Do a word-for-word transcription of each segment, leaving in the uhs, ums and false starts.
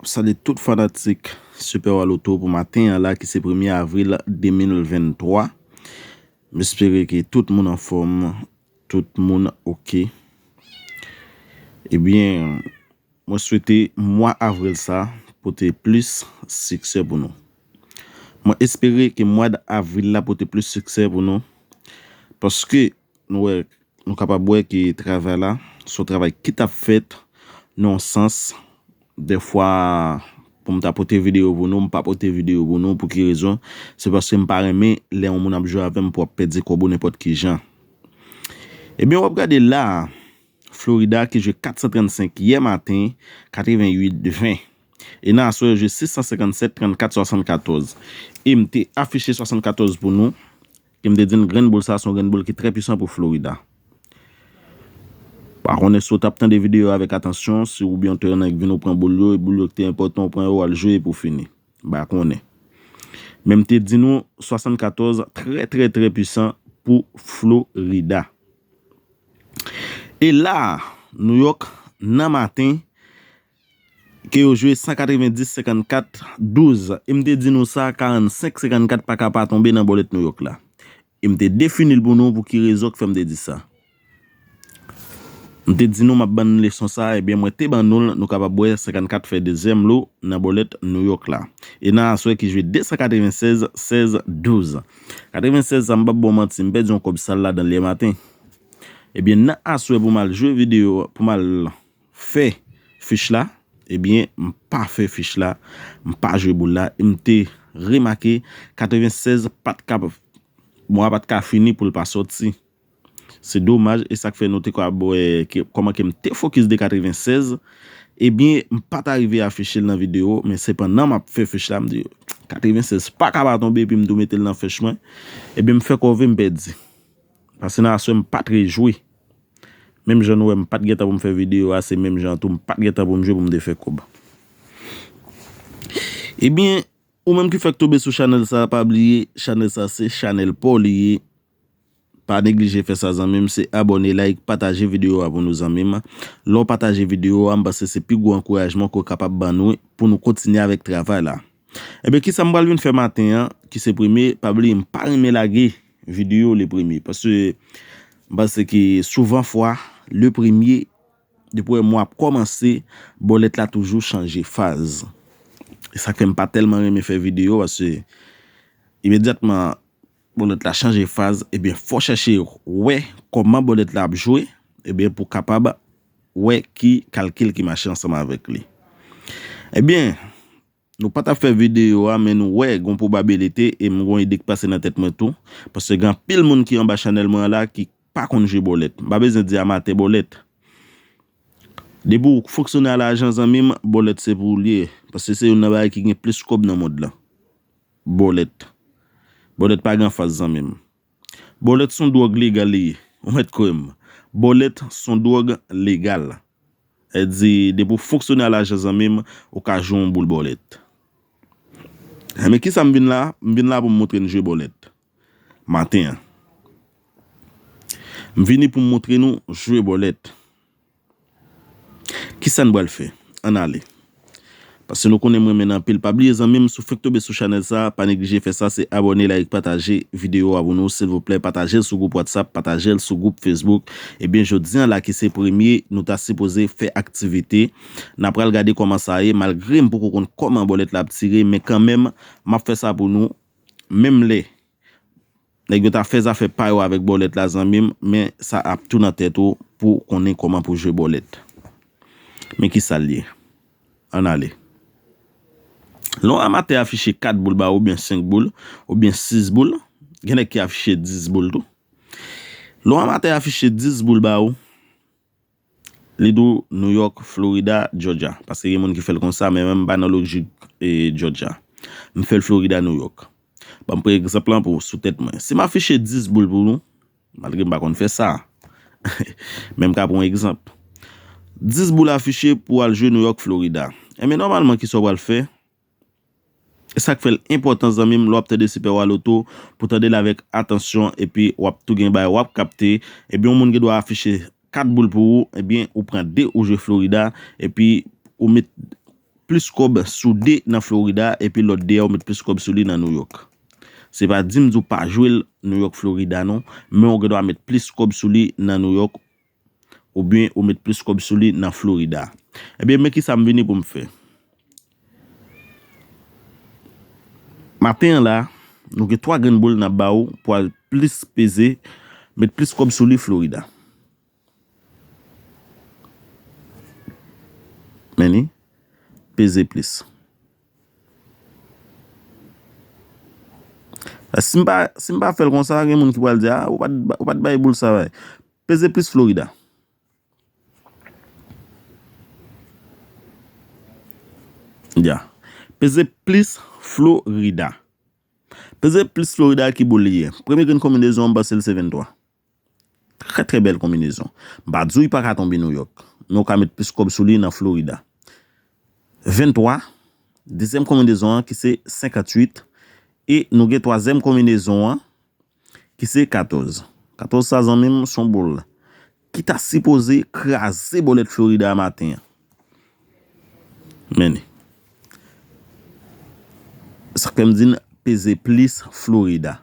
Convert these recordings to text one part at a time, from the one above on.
Salye tout fanatik Super Wa Loto pou maten an la ki se premye avril de mil venntwa. M espere ke tout moun anfòm, tout moun oke. Ebyen, mwen swete mwa avril sa pote plis siksè pou nou. Mwen espere ke mwa avril la pote plis siksè pou nou. Paske nou wè, nou kapab wè ke travay la, se yon travay ki t ap fèt nan yon sans, dèfwa, pou m ta pote videyo pou nou, m pa pote videyo pou nou. Pou ki rezon? Se paske m pa renmen lè yon moun ap jwe avè m pou w ap pèdi kòb ou nenpòt ki jan. Ebyen, w ap gade la, Florida ki jwe kat san trannsenk yè maten, katreventuit ven. E nan aswè, yo jwe sis san senkannsèt, trannkat, swasannkatòz. E m te afiche swasannkatòz pou nou, ke m te di n grenn boul sa, se yon grenn boul ki trè pwisan pou Florida. Pa konnen si w t ap tande videyo a avèk atansyon, si oubyen w te yon nèg vin ou pran boul yo, e boul yo ki te enpòtan, w pran yo, w al jwe epi w fini. M pa konnen. Men m te di nou, swasannkatòz, trè, trè, trè pwisan pou Florida. E la, New York, nan maten, ke yo jwe san katrevenndis senkannkat douz. E m te di nou sa, karannsenk senkannkat pa ka pa tonbe nan bòlèt New York la. E m te defini l pou nou pou ki rezon k fè m te di sa. M te di nou m ap ban n leson sa, ebyen mwen te ban nou l, nou kapab wè senkannkat fè dezyèm lo nan bòlèt New York la. E nan aswè ki jwe de san katrevennsèz, sèz, douz. Katrevennsèz sa, m p ap ba w manti, m pèdi yon kòb sal ladan l yè maten. Ebyen, nan aswè pou m al jwe videyo, pou m al fè fich la, ebyen, m pa fè fich la, m pa jwe boul la, e m te remake katrevennsèz pa t ka, mwa pa t ka fini pou l pa sòti. Se domaj, e sa k fè nou te ka wè ke, kòman ke m te fokis de katrevennsèz, ebyen, m pa ta rive afiche l nan videyo, men sepandan m ap fè fich la, m di, katrevennsèz pa ka pa tonbe, epi m tou mete l nan fich mwen, ebyen, m fè kòve, m pèdi. Paske nan aswè, m pa t rejwe. Menm jan nou wè, m pa t gentan pou m fè videyo a, se menm jan tou, m pa t gentan pou m jwe pou m te fè kòb. Ebyen, ou menm ki fèk tonbe sou chanèl sa, pa bliye, chanèl sa se chanèl pa w li ye. Pa neglije fè sa, zanmi m, se abòne, like, pataje videyo a pou nou, zanmi m. Lè w pataje videyo a, m panse se pi gwo ankourajman ke w kapab ban nou pou nou kontinye avèk travay la. Ebyen, kisa m pral vin fè maten an, ki se premye, pa bliye, m pa renmen lage videyo le premye, paske m panse ke souvan fwa, le premye, depi w wè mwa ap kòmanse, bòlèt la toujou chanje faz. E sa k fè m pa tèlman renmen fè videyo, paske imedyatman bòlèt la chanje faz, ebyen, fò w chèche wè kòman bòlèt la ap jwe, ebyen, pou w kapab wè ki kalkil ki mache ansanm avèk li. Ebyen, nou pa t ap fè videyo a, men nou wè gon pwobabilite, e m gon ide k pase nan tèt mwen tou, paske gen anpil moun ki anba chanèl mwen an la ki pa konn jwe bòlèt. M pa bezwen di amatè bòlèt. Depi w fonksyone a lajan, zanmi m, bòlèt se pou ou l ye, paske se youn nan bagay ki gen plis kòb nan mond lan. Bòlèt. Bòlèt pa gen anfas, zanmi m. Bòlèt se yon dwòg legal li ye. Ou mèt kwè m. Bòlèt se yon dwòg legal. Sa vle di, depi w fonksyone a lajan, zanmi m, ou ka jwe yon boul bòlèt. Men kisa m vin la? M vin la pou m montre n jwe bòlèt. Maten an. M vini pou m montre nou jwe bòlèt. Kisa n pral fè? Ann ale. Paske nou konnen m renmen n anpil. Pa bliye, zanmi m, si w fèk tonbe sou chanèl sa, pa neglije fè sa, se abòne, like, pataje videyo a pou nou, silvouplè. Pataje l sou gwoup WhatsApp, pataje l sou gwoup Facebook. Ebyen, jodi an la ki se premye, nou ta sipoze fè aktivite. N a pral gade kòman sa ye, malgre m poko konn kòman bòlèt la ap tire, men kanmenm, m ap fè sa pou nou. Menm lè nèg yo ta fè zafè pa yo avèk bòlèt la, zanmi m, men sa ap tou nan tèt ou pou w konnen kòman pou jwe bòlèt. Men kisa l ye? Ann ale. Lè yon amatè afiche kat boul ba ou, oubyen senk boul, oubyen sis boul, gen nèg ki afiche dis boul tou. Lè yon amatè afiche dis boul ba ou, li di w New York, Florida, Georgia. Paske gen moun ki fè l konsa, men mwen m pa nan lojik, e, Georgia. M fè l Florida, New York. Ban m pran egzanp lan pou, sou tèt mwen. Si m afiche dis boul pou nou, malgre m pa konn fè sa, men m ka pran yon egzanp. Dis boul afiche pou al jwe New York, Florida. Ebyen, nòmalman, kisa w pral fè? E sa k fè l enpòtan, zanmi m, lè w ap tande Super Wa Loto, pou w tande l avèk atansyon, epi w ap tou gen bagay w ap kapte. Ebyen, yon moun gen dwa afiche kat boul pou ou, ebyen, ou pran de, ou jwe Florida, epi ou met plis kòb sou de nan Florida, epi lòt de a ou met plis kòb sou li nan Nouyòk. Se pa di m di w pa jwe l Nouyòk, Florida non, men ou gen dwa met plis kòb sou li nan Nouyòk, oubyen ou met plis kòb sou li nan Florida. Ebyen, men ki sa m vini pou m fè. Maten an la, nou gen twa grenn boul n ap ba ou pou al plis peze, met plis kòb sou li Florida. Men li, peze plis. Si m pa, si m pa fè l konsa, gen moun ki pral di, "Ah, ou pa t, ou pa t bay boul sa bay." Peze plis Florida. Ya. Peze plis Florida. Peze plis Florida ki boul li ye. Premye grenn konbinezon an, m panse l se venntwa. Trè, trè bèl konbinezon. M pa di w li pa ka tonbe Nouyòk, men ou ka met plis kòb sou li nan Florida. Venntwa, dezyèm konbinezon an ki se senkantuit, e nou gen twazyèm konbinezon an ki se katòz. Katòz sa, zanmi m, se yon boul ki ta sipoze kraze bòlèt Florida a maten an. Men li. Sa k fè m di n peze plis Florida.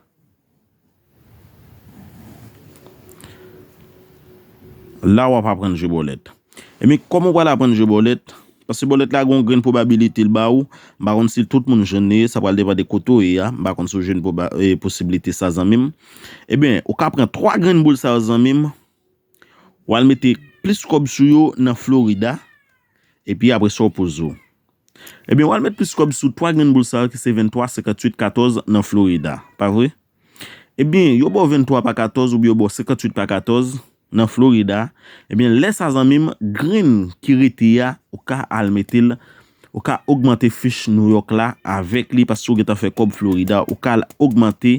La w ap aprann jwe bòlèt. Ebyen, kòman w pral aprann jwe bòlèt? Paske bòlèt la gen yon grenn pwobabilite l ba ou. M pa konn si tout moun jwenn li, sa pral depann de kote w ye a. M pa konn si w jwenn pwoba-, e, posiblite sa, zanmi m. Ebyen, ou ka pran twa grenn boul sa yo, zanmi m. W al mete plis kòb sou yo nan Florida. Epi apre sa, w poze w. Ebyen, w al met plis kòb sou twa grenn boul sa yo ki se venntwa, senkantuit, katòz nan Florida. Pa vre? Ebyen, yo ba w venntwa pa katòz oubyen yo ba w senkantuit pa katòz nan Florida. Ebyen, lè sa, zanmi m, grenn ki rete a, ou ka al mete l, ou ka ogmante fich Nouyòk la avèk li, paske ou gentan fè kòb Florida, ou ka al ogmante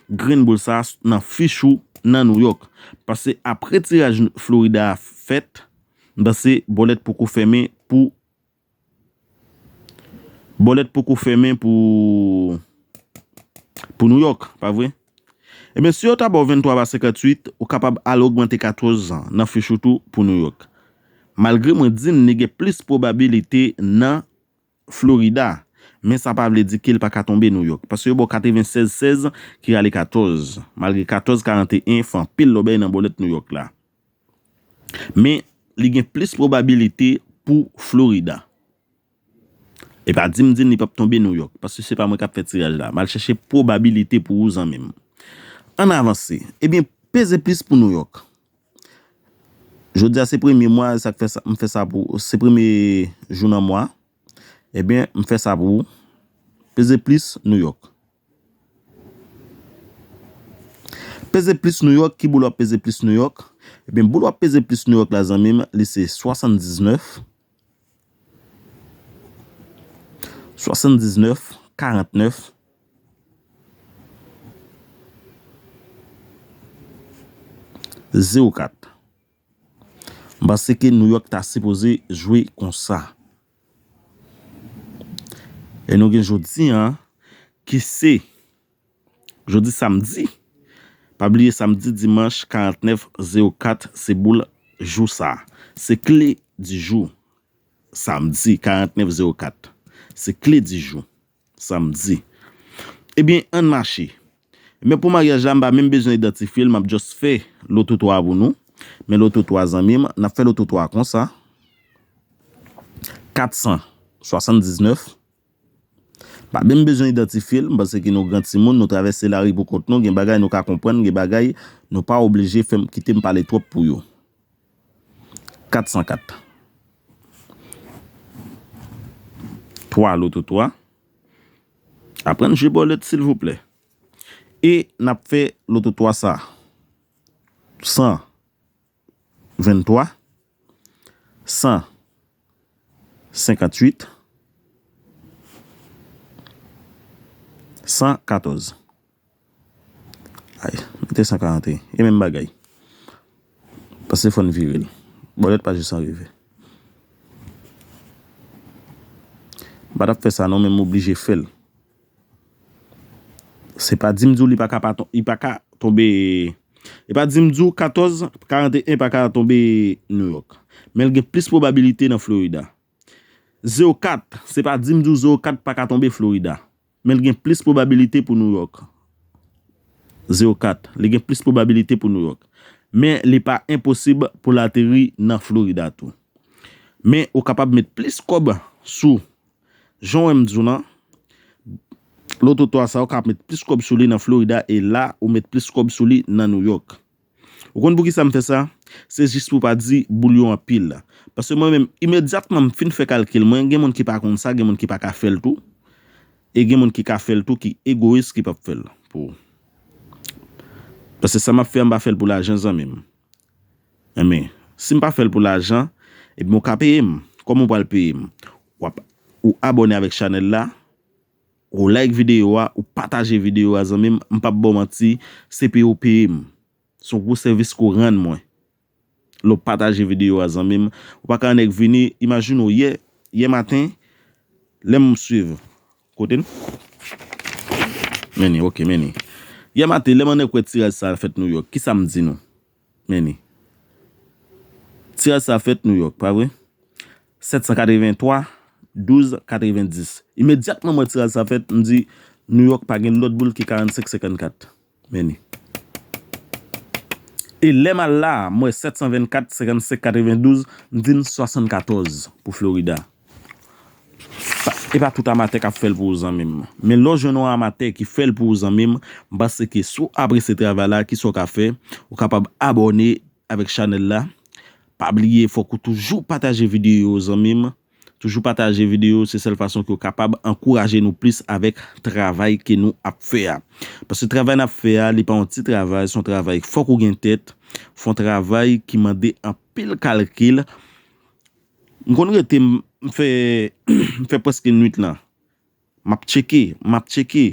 grenn boul sa nan fich ou nan Nouyòk. Paske apre tiraj Florida a fèt, m panse bòlèt poko fèmen pou Bòlèt poko fèmen pou, pou Nouyòk, pa vre? Ebyen, si yo ta ba w venntwa pa senkantuit, ou kapab al ogmante katòz nan fich ou tou pou Nouyòk. Malgre mwen di n li gen plis pwobabilite nan Florida, men sa pa vle di ke l pa ka tonbe Nouyòk, paske yo ba w katreven sèz sèz ki rale katòz, malgre katòz karanteyen fè anpil lòbèy nan bòlèt Nouyòk la. Men, li gen plis pwobabilite pou Florida. E pa di m di n li p ap tonbe Nouyòk, paske se pa mwen k ap fè tiraj la. M al chèche pwobabilite pou ou, zanmi m. Ann avanse. Ebyen, peze plis pou Nouyòk. Jodi a se premye mwa, sa k fè sa, m fè sa pou, se premye jou nan mwa. Ebyen, m fè sa pou ou. Peze plis Nouyòk. Peze plis Nouyòk, ki boul w ap peze plis Nouyòk? Ebyen, boul w ap peze plis Nouyòk la, zanmi m, li se swasanndiznèf, swasanndiznèf, karantnèf, zewo kat. M panse ke Nouyòk ta sipoze jwe konsa. E nou gen jodi a, ki se jodi samdi. Pa bliye samdi, dimanch, karantnèf zewo kat, se boul jou sa. Se kle di jou. Samdi, karantnèf zewo kat. Se kle di jou. Samdi. Ebyen, ann mache. Men pou maryaj la, m pa menm bezwen idantifye l, m ap just fè loto twa a pou nou. Men loto twa, zanmi m, n ap fè loto twa a konsa. Kat san swasanndiznèf. Pa menm bezwen idantifye l, m panse ke nou gran timoun, nou travèse lari pou kont nou, gen bagay nou ka konprann, gen bagay nou pa oblije fè m, kite m pale twòp pou yo. Kat san kat. Twa loto twa. Aprann jwe bòlèt, silvouplè. E n ap fè loto twa sa. San venntwa, san senkantuit, san katòz. Ay, mete san karanteyen. E menm bagay. Paske fò n vire l. Bòlèt pa jis an revè. M pa t ap fè sa non, men m oblije fè l. Se pa di m di w li pa ka pa ton-, li pa ka tonbe. E pa di m di w katòz karanteyen pa ka tonbe Nouyòk. Men l gen plis pwobabilite nan Florida. zewo kat, se pa di m di w zewo kat pa ka tonbe Florida. Men l gen plis pwobabilite pou New York. Zewo kat, li gen plis pwobabilite pou New York. Men li pa enposib pou l ateri nan Florida tou. Men ou kapab met plis kòb sou, jan w wè m di w lan, loto twa sa, ou kapab met plis kòb sou li nan Florida, e la, ou met plis kòb sou li nan New York. Ou konn poukisa m fè sa? Se jis pou pa di boul yo anpil. Paske mwen menm, imedyatman m fin fè kalkil mwen, gen moun ki pa konn sa, gen moun ki pa ka fè l tou. E gen moun ki ka fè l tou, ki egoyis, ki p ap fè l pou ou. Paske sa m ap fè a, m pa fè l pou lajan, zanmi m. Enben, si m pa fè l pou lajan, ebyen, ou ka peye m. Kòman ou pral peye m? W ap, ou abòne avèk chanèl la, ou like videyo a, ou pataje videyo a, zanmi m, m p ap ba w manti, se peye w peye m. Se yon gwo sèvis ke w rann mwen. Lè w pataje videyo a, zanmi m, ou pa ka wè nèg vini, imajine w yè, yè maten, lè m swiv. Kote n? Men ni, ok, men ni. Yè maten, lè m annik wè tiraj sa a fèt New York, kisa m di nou? Men ni. Tiraj sa a fèt New York, pa vre? Sèt san katrevenntwa, douz katrevendis. Imedyatman m wè tiraj sa a fèt, m di, New York pa gen lòt boul ke karannsenk senkannkat. Men ni. E lè m al la, m wè sèt san vennkat, senkannsenk katrevendouz, m di n swasannkatòz pou Florida. Pa, e pa tout amatè k ap fè l pou ou, zanmi m. Men lè w jwenn yon amatè ki fè l pou ou, zanmi m, m panse ke si w apresye travay la, kisa w ka fè? Ou kapab abòne avèk chanèl la. Pa bliye, fòk ou toujou pataje videyo yo, zanmi m. Toujou pataje videyo, se sèl fason ke w kapab ankouraje nou plis avèk travay ke nou ap fè a. Paske travay n ap fè a, li pa yon ti travay, se yon travay fòk ou gen tèt, fè yon travay ki mande anpil kalkil. M konn rete, m, m fè, m fè prèske nwit lan. M ap tcheke, m ap tcheke.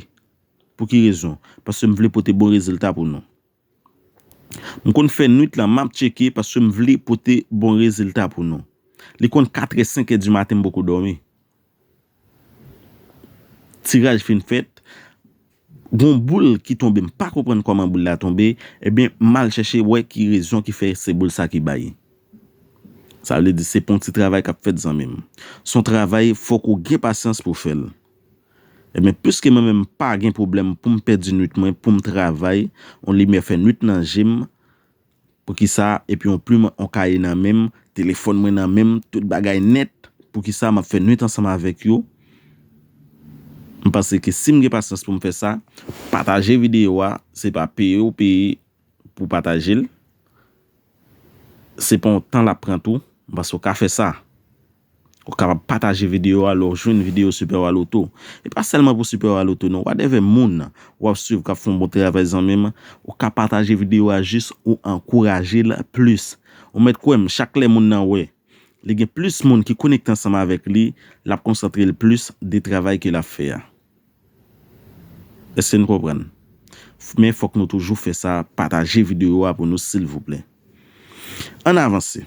Pou ki rezon? Paske m vle pote bon rezilta pou nou. M konn fè nwit lan, m ap tcheke paske m vle pote bon rezilta pou nou. Li konn katrè, senkè di maten, m poko dòmi. Tiraj fin fèt, gon boul ki tonbe, m pa konprann kòman boul la tonbe, ebyen, m al chèche wè ki rezon ki fè se boul sa ki bay. Sa vle di se pa yon ti travay k ap fèt, zanmi m. Se yon travay, fòk ou gen pasyans pou w fè l. Ebyen, piske mwen menm m pa gen pwoblèm pou m pèdi nwit mwen, pou m travay, yon limyè fè nwit nan je m, poukisa, epi yon plim, yon kaye nan men m, telefòn mwen nan men m, tout bagay nèt, poukisa m ap fè nwit ansanm avèk yo? M panse ke si m gen pasyans pou m fè sa, pataje videyo a, se pa peye w peye pou pataje l. Se pa yon tan l ap pran tou, m panse w ka fè sa. Ou kapab pataje videyo a lè w jwenn videyo Super Wa Loto. E pa sèlman pou Super Wa Loto non, whatever moun w ap swiv k ap fè yon bon travay, zanmi m, ou ka pataje videyo a jis ou ankouraje l plis. Ou mèt kwè m, chak lè moun nan wè li gen plis moun ki konekte ansanm avèk li, l ap konsantre l plis de travay ke l ap fè a. Èske n konprann? F-, men fòk nou toujou fè sa, pataje videyo a pou nou, silvouplè. Ann avanse.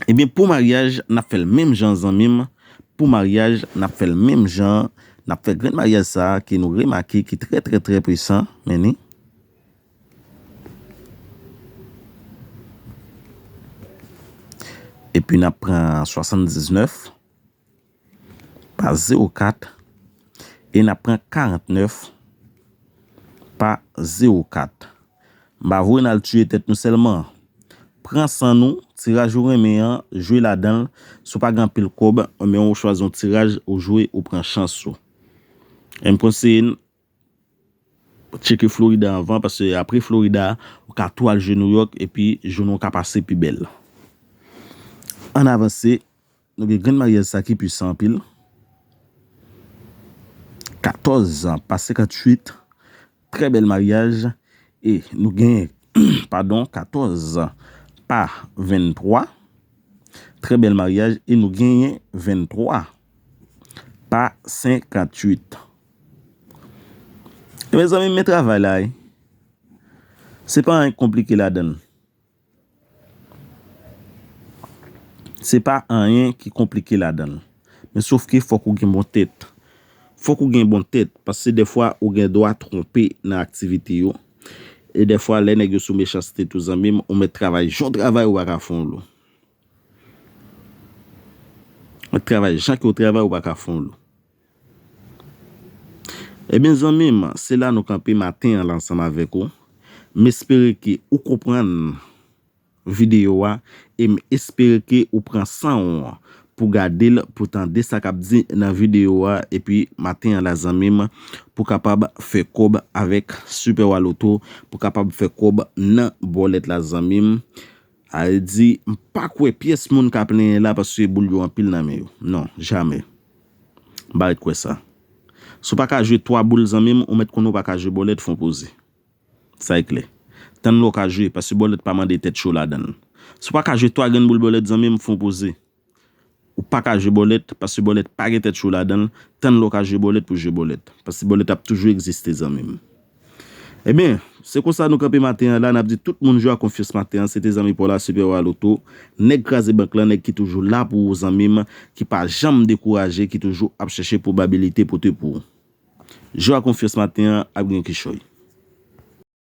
Ebyen, pou maryaj, n ap fè l menm jan, zanmi m. Pou maryaj, n ap fè l menm jan. N ap fè grenn maryaj sa a ke nou remake ki trè, trè, trè pwisan. Men ni. Epi n ap pran swasanndiznèf pa zewo kat e n ap pran karantnèf pa zewo kat. M pa voye n al tiye tèt nou sèlman. Pran san nou, tiraj ou renmen an, jwe ladan l. Si w pa gen anpil kòb, men w chwazi yon tiraj ou jwe, ou pran chans ou. E m konseye n tcheke Florida anvan, paske apre Florida, ou ka tou al jwe New York, epi jounen w ka pase pi bèl. Ann avanse, nou gen grenn maryaj sa ki pwisan anpil. Katòz pa senkantuit, trè bèl maryaj. E nou gen, padon, katòz pa venntwa. Trè bèl maryaj. E nou genyen venntwa pa senkantuit. E mezanmi, men travay la, wi. Se pa anyen ki konplike ladan l. Se pa anyen ki konplike ladan l. Men sof ke fòk ou gen bon tèt. Fòk ou gen bon tèt, paske dèfwa ou gen dwa twonpe nan aktivite yo. E dèfwa, lè nèg yo sou mechanste tou, zanmi m, ou mèt travay, jan w travay, ou pa ka fè yon lou. Mwen travay jan ke w travay, ou pa ka fè yon lou. Ebyen, zanmi m, se la nou kanpe maten an la ansanm avèk ou. M espere ke ou konprann videyo a e m espere ke ou pran san w pou gade l, pou tande sa k ap di nan videyo a, epi maten an la, zanmi m, pou kapab fè kòb avèk Super Waloto, pou kapab fè kòb nan bòlèt la, zanmi m. A di, m pa kwè pyès moun ka plenyen la paske boul yo anpil nan men yo. Non, jamè. M pa ret kwè sa. Si w pa ka jwe twa boul, zanmi m, ou mèt konnen w pa ka jwe bòlèt, fè w poze. Sa e klè. Tann lè w ka jwe, paske bòlèt pa mande tèt cho ladan l. Si w pa ka jwe twa grenn boul bòlèt, zanmi m, fè w poze. Ou pa ka jwe bòlèt, paske bòlèt pa gen tèt cho ladan l. Tann lè w ka jwe bòlèt pou jwe bòlèt. Paske bòlèt ap toujou egziste, zanmi m. Ebyen, se konsa nou kanpe maten an la, n ap di tout moun jwe ak konfyans maten an, se te zanmi pa w la, Super Waloto, nèg kraze bank lan, nèg ki toujou la pou ou, zanmi m, ki pa janm dekouraje, ki toujou ap chèche pwobabilite pote pou ou. Jwe ak konfyans maten an, ap gen kichòy.